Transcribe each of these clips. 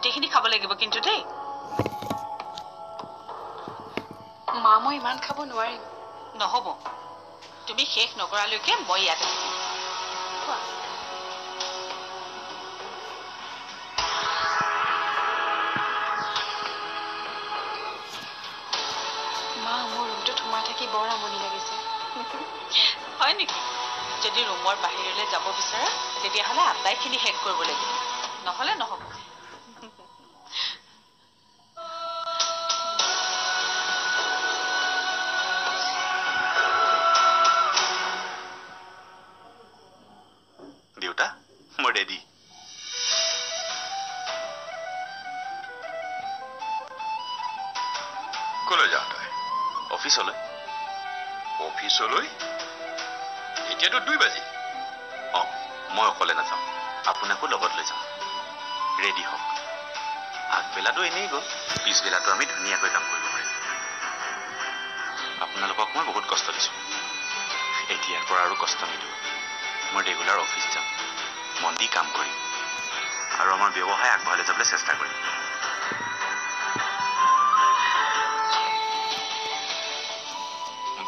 গোটেইখিনি খাব লাগিব কিন্তু দেই। মা, মই ইমান খাব নোৱাৰিম। নহ'ব, তুমি শেষ নকৰালৈকে মই ইয়াতে থাকিম। মা, মোৰ ৰুমটোত সোমাই থাকি বৰ আমনি লাগিছে। হয় নেকি? যদি ৰুমৰ বাহিৰলৈ যাব বিচৰা তেতিয়াহ'লে আটাইখিনি শেষ কৰিব লাগিব, নহ'লে নহ'ব। দেউতা, মই ৰেডি। কলৈ যাওঁ তই? অফিচলৈ। অফিচলৈ? এতিয়াতো 2 বাজিল। অঁ, মই অকলে নাযাওঁ, আপোনাকো লগত লৈ যাম। ৰেডি হওক। আগবেলাটো এনেই গ'ল, পিছবেলাটো আমি ধুনীয়াকৈ কাম কৰিব পাৰিম। আপোনালোকক মই বহুত কষ্ট দিছোঁ, এতিয়াৰ পৰা আৰু কষ্ট নিদিওঁ। মই ৰেগুলাৰ অফিচ যাম, মন দি কাম কৰিম আৰু আমাৰ ব্যৱসায় আগবঢ়াই লৈ যাবলৈ চেষ্টা কৰিম।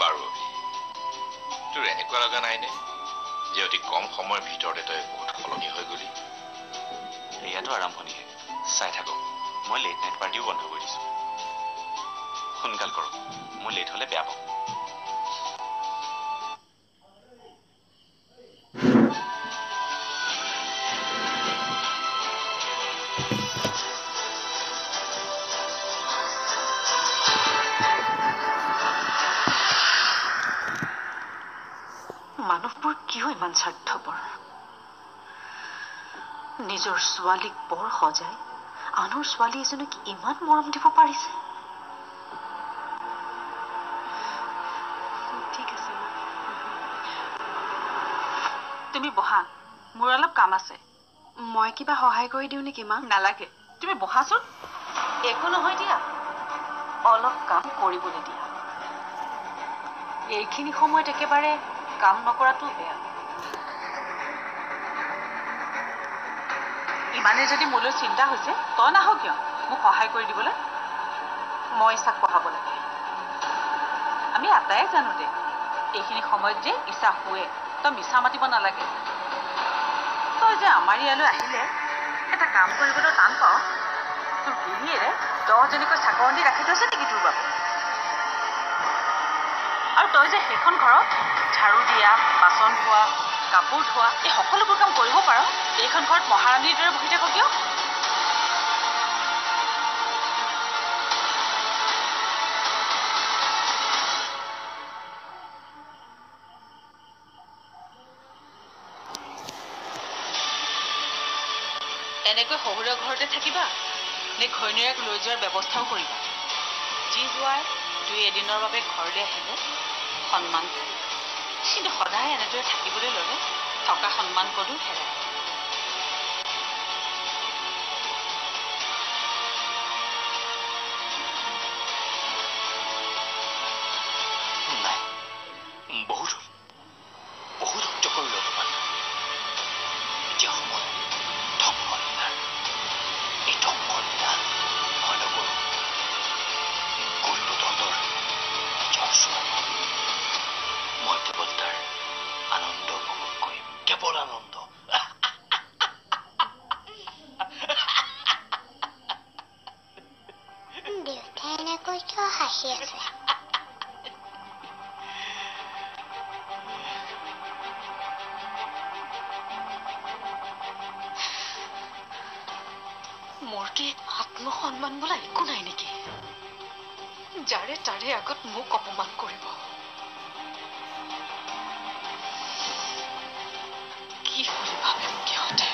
বাৰু অভি, তোৰ এনেকুৱা লগা নাইনে যে অতি কম সময়ৰ ভিতৰতে তই বহুত সলনি হৈ গ'লি? এয়াতো আৰম্ভণিহে, চাই থাকক। মই লেট নাইট পাৰ্টিও বন্ধ কৰি দিছোঁ। সোনকাল কৰক, মই লেট হ'লে বেয়া পাওঁ। মানুহবোৰ কিয় ইমান স্বাৰ্থপৰ? নিজৰ ছোৱালীক বৰ সজাই আনৰ ছোৱালী এজনীক ইমান মৰম দিব পাৰিছে। ঠিক আছে, তুমি বহা, মোৰ অলপ কাম আছে। মই কিবা সহায় কৰি দিওঁ নেকি মা? নালাগে, তুমি বহাচোন। একো নহয় দিয়া, অলপ কাম কৰিবলৈ দিয়া। এইখিনি সময়ত একেবাৰে কাম নকৰাটো বেয়া। ইমানে যদি মোলৈ চিন্তা হৈছে, তই নাহ কিয় মোক সহায় কৰি দিবলৈ? মই ইছাক পঢ়াব লাগে। আমি আটায়ে জানো দে এইখিনি সময়ত যে ইছা শুৱে। তই মিছা মাতিব নালাগে। তই যে আমাৰ ইয়ালৈ আহিলে এটা কাম কৰিবলৈ টান পাৱ। তোৰ গিৰিয়েৰে 10জনীকৈ চাকৰণি ৰাখি থৈছে নেকি তোৰ বাবে? আৰু তই যে সেইখন ঘৰত ঝাৰু দিয়া, বাচন ধোৱা, কাপোৰ ধোৱা, এই সকলোবোৰ কাম কৰিব পাৰ, এইখন ঘৰত মহাৰাণীৰ দৰে বহি থাক কিয়? এনেকৈ শহুৰৰ ঘৰতে থাকিবা নে ঘৈণীয়েক লৈ যোৱাৰ ব্যৱস্থাও কৰিবা? যি যোৱাৰ 2 এদিনৰ বাবে ঘৰলৈ আহিলে সন্মান পায়, কিন্তু সদায় এনেদৰে থাকিবলৈ ল'লে থকা সন্মানকণো হেৰায়। নাই, বহুত হ'ল, বহুত সহ্য কৰিলো অপমান। এতিয়া সময় ধ্বংসলীলাৰ। এই ধ্বংসলীলা মই নকৰোঁ, কৰিব তহঁতৰ নিজৰ ছোৱালী। মই কেৱল তাৰ আনন্দ উপভোগ কৰিম, কেৱল আনন্দ। দেউতাই এনেকৈ কিয় হাঁহি আছে? মোৰ কি আত্মসন্মান বোলা একো নাই নেকি? যাৰে তাৰে আগত মোক অপমান কৰিব। কি বুলি ভাবে মোক ইহঁতে?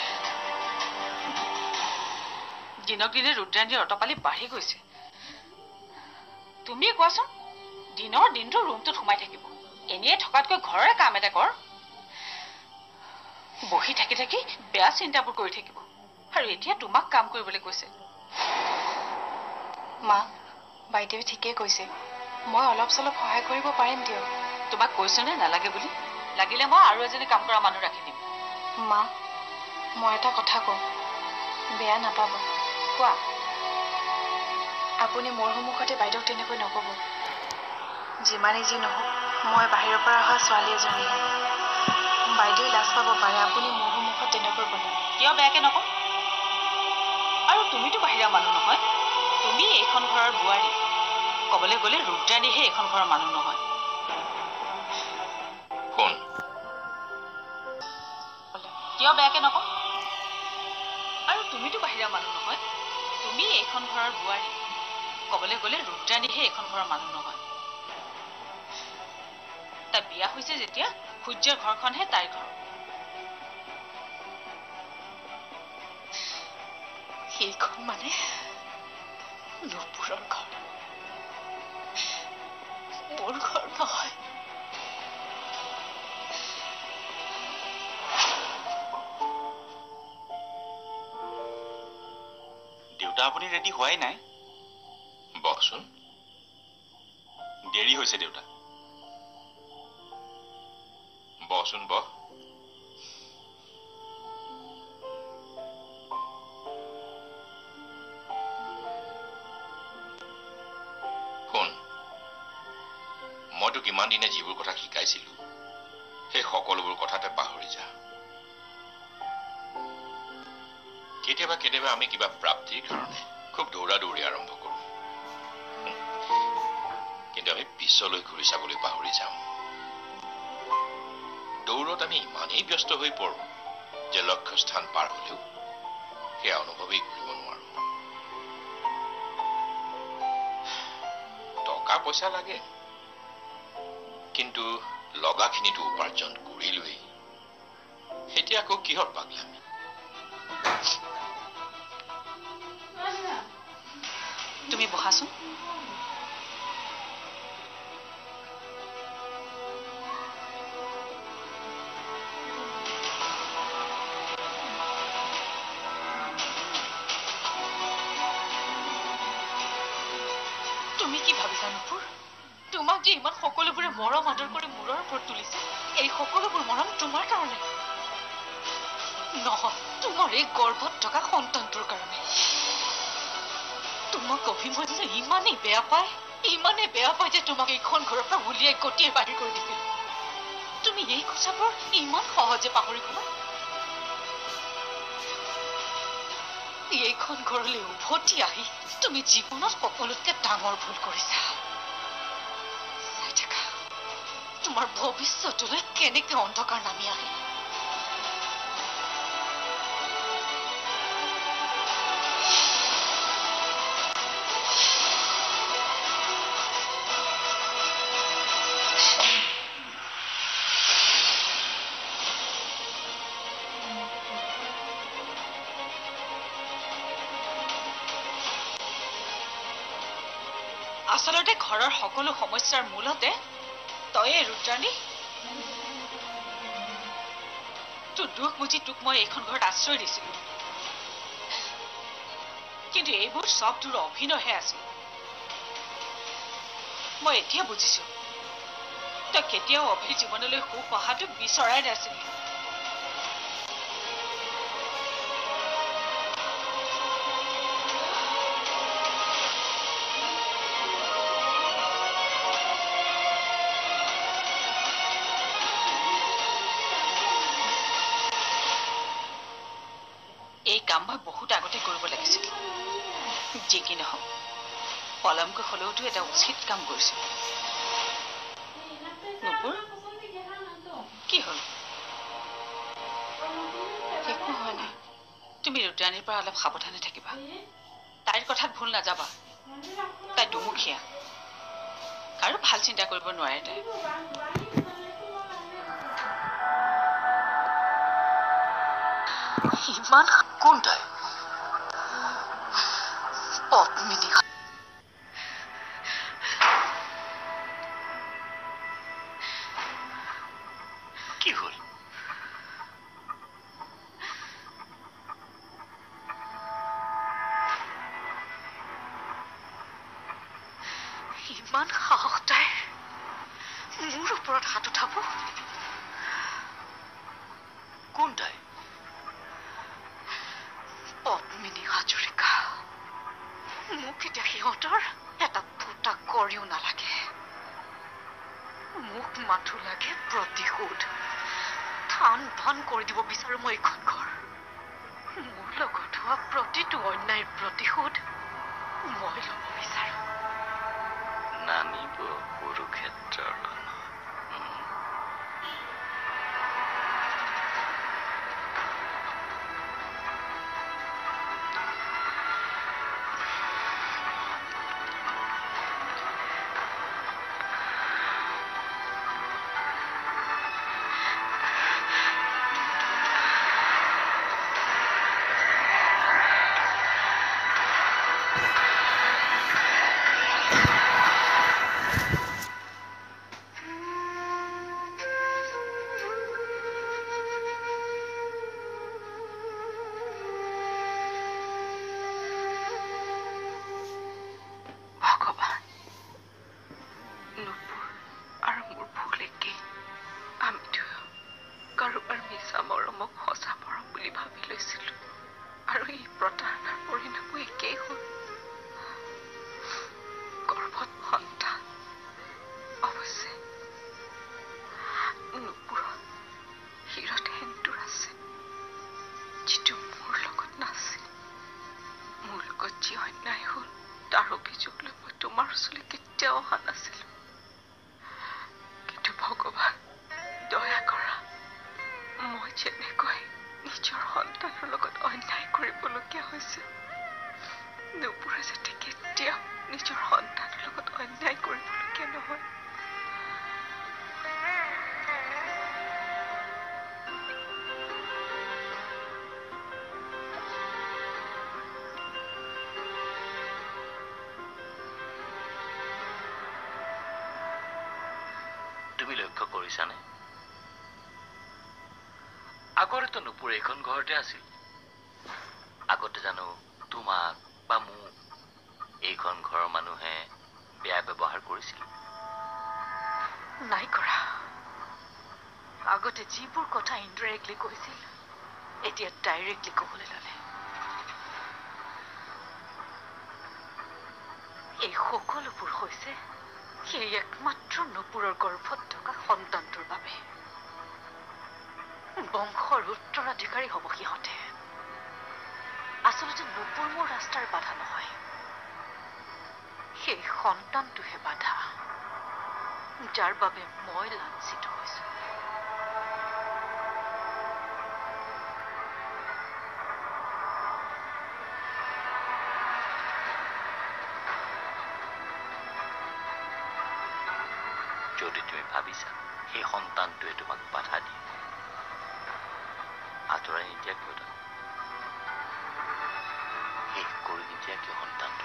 দিনক দিনে ৰুদ্ৰাণীৰ অটপালি বাঢ়ি গৈছে। তুমিয়ে কোৱাচোন, দিনৰ দিনটো ৰুমটোত সোমাই থাকিব, এনেয়ে থকাতকৈ ঘৰৰে কাম এটা কৰ। বহি থাকি থাকি বেয়া চিন্তাবোৰ কৰি থাকিব, আৰু এতিয়া তোমাক কাম কৰিবলৈ কৈছে। মা, বাইদেৱে ঠিকেই কৈছে, মই অলপ চলপ সহায় কৰিব পাৰিম দিয়ক। তোমাক কৈছোনে নালাগে বুলি? লাগিলে মই আৰু এজনী কাম কৰা মানুহ ৰাখি দিম। মা, মই এটা কথা কওঁ, বেয়া নাপাব। কোৱা। আপুনি মোৰ সন্মুখতে বাইদেউক তেনেকৈ নক'ব। যিমানেই যি নহওক মই বাহিৰৰ পৰা অহা ছোৱালী এজনীহে। বাইদেৱে লাজ পাব পাৰে আপুনি মোৰ সন্মুখত তেনেকৈ ক'লে। কিয় বেয়াকে নকওঁ? আৰু তুমিতো বাহিৰা মানুহ নহয়, তুমি এইখন ঘৰৰ বোৱাৰী। ক'বলৈ গ'লে ৰুদ্ৰাণীহে এইখন ঘৰৰ মানুহ নহয়। শুন। কিয় বেয়াকে নকওঁ? আৰু তুমিতো বাহিৰা মানুহ নহয়, তুমি এইখন ঘৰৰ বোৱাৰী। ক'বলৈ গ'লে ৰুদ্ৰাণীহে এইখন ঘৰৰ মানুহ নহয়। তাই বিয়া হৈছে যেতিয়া সূৰ্যৰ ঘৰখনহে তাইৰ ঘৰ। সেইখন মানে নুপুৰৰ ঘৰ, মোৰ ঘৰ নহয়। দেউতা, আপুনি ৰেডি হোৱাই নাই? বহচোন। দেৰি হৈছে দেউতা। বহচোন বহ। শুন, মই তোক ইমান দিনে যিবোৰ কথা শিকাইছিলো সেই সকলোবোৰ কথাতে পাহৰি যা। কেতিয়াবা কেতিয়াবা আমি কিবা প্ৰাপ্তিৰ কাৰণে খুব দৌৰা দৌৰি আৰম্ভ কৰোঁ, কিন্তু আমি পিছলৈ ঘূৰি চাবলৈ পাহৰি যাওঁ। দৌৰত আমি ইমানেই ব্যস্ত হৈ পৰোঁ যে লক্ষ্যস্থান পাৰ হলেও সেয়া অনুভৱেই কৰিব নোৱাৰো। টকা পইচা লাগে, কিন্তু লগাখিনিতো উপাৰ্জন কৰিলোৱেই, এতিয়া আকৌ কিহত পাগলামি? তুমি বহাচোন। তুমি কি ভাবিছা নুপুৰ, তোমাক যে ইমান সকলোবোৰে মৰম আদৰ কৰি মূৰৰ ওপৰত তুলিছে, এই সকলোবোৰ মৰম তোমাৰ কাৰণে নহয়, তোমাৰ এই গৰ্ভত থকা সন্তানটোৰ কাৰণে। তোমাক অভিমন্যু ইমানেই বেয়া পায়, ইমানেই বেয়া পায় যে তোমাক এইখন ঘৰৰ পৰা উলিয়াই গটিয়াই বাহিৰ কৰি দিছিল। তুমি এই কথাবোৰ ইমান সহজে পাহৰি গলা? এইখন ঘৰলৈ উভতি আহি তুমি জীৱনত সকলোতকৈ ডাঙৰ ভুল কৰিছা। চাই থাকা তোমাৰ ভৱিষ্যতলৈ কেনেকে অন্ধকাৰ নামি আহে। আচলতে ঘৰৰ সকলো সমস্যাৰ মূলতে তয়ে ৰুদ্ৰাণী। তোৰ দুখ বুজি তোক মই এইখন ঘৰত আশ্ৰয় দিছিলো, কিন্তু এইবোৰ চব তোৰ অভিনয়হে আছিল। মই এতিয়া বুজিছো তই কেতিয়াও অভিৰ জীৱনলৈ সুখ অহাটো বিচৰাই নাছিলি। এই কাম মই বহুত আগতে কৰিব লাগিছিল। যি কি নহওক, পলমকৈ হলেওতো এটা উচিত কাম কৰিছো। নুপুৰ, কি হ'ল? একো হোৱা নাই। তুমি ৰুদ্ৰাণীৰ পৰা অলপ সাৱধানে থাকিবা। তাইৰ কথাত ভুল নাযাবা। তাই দুমুখীয়া, কাৰো ভাল চিন্তা কৰিব নোৱাৰে তাই। ইমান কোন তাই? পদ্মিনী। কি হ'ল? ইমান সাহস তাইৰ মোৰ ওপৰত হাত উঠাব? কোন তাই? পদ্মিনী হাজৰিকা। সিহঁতৰ এটা ফুটা কৰিও নালাগে। মোক মাথো লাগে প্ৰতিশোধ। থান ভান কৰি দিব বিচাৰো মই এইখন ঘৰ। মোৰ লগত হোৱা প্ৰতিটো অন্যায়ৰ প্ৰতিশোধ মই ল'ব বিচাৰো। নামিব কুৰুক্ষেত্ৰৰ তুমি লক্ষ্য কৰিছানে? আগতেতো নুপুৰ এইখন ঘৰতে আছিল। আগতে জানো তোমাক বা মোক এইখন ঘৰৰ মানুহে বেয়া ব্যৱহাৰ কৰিছিল? নাই কৰা। আগতে যিবোৰ কথা ইনডাইৰেক্টলি কৈছিল, এতিয়া ডাইৰেক্টলি ক'বলৈ ল'লে। এই সকলোবোৰ হৈছে সেই একমাত্ৰ নুপুৰৰ গৰ্ভত থকা সন্তানটোৰ বাবে। বংশৰ উত্তৰাধিকাৰী হ'ব সিহঁতে। আচলতে নুপুৰ মোৰ ৰাস্তাৰ বাধা নহয়, সেই সন্তানটোহে বাধা, যাৰ বাবে মই লাঞ্ছিত হৈছো। যদি তুমি ভাবিছা সেই সন্তানটোৱে তোমাক বাধা দিয়ে, আঁতৰাই নিদিয়া কিয় তাক? শেষ কৰি নিদিয়া কিয় সন্তানটো?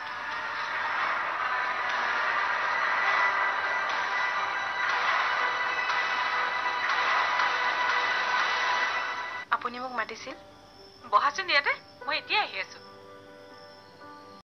আপুনি মোক মাতিছিল? বহাচোন ইয়াতে, মই এতিয়া আহি আছো।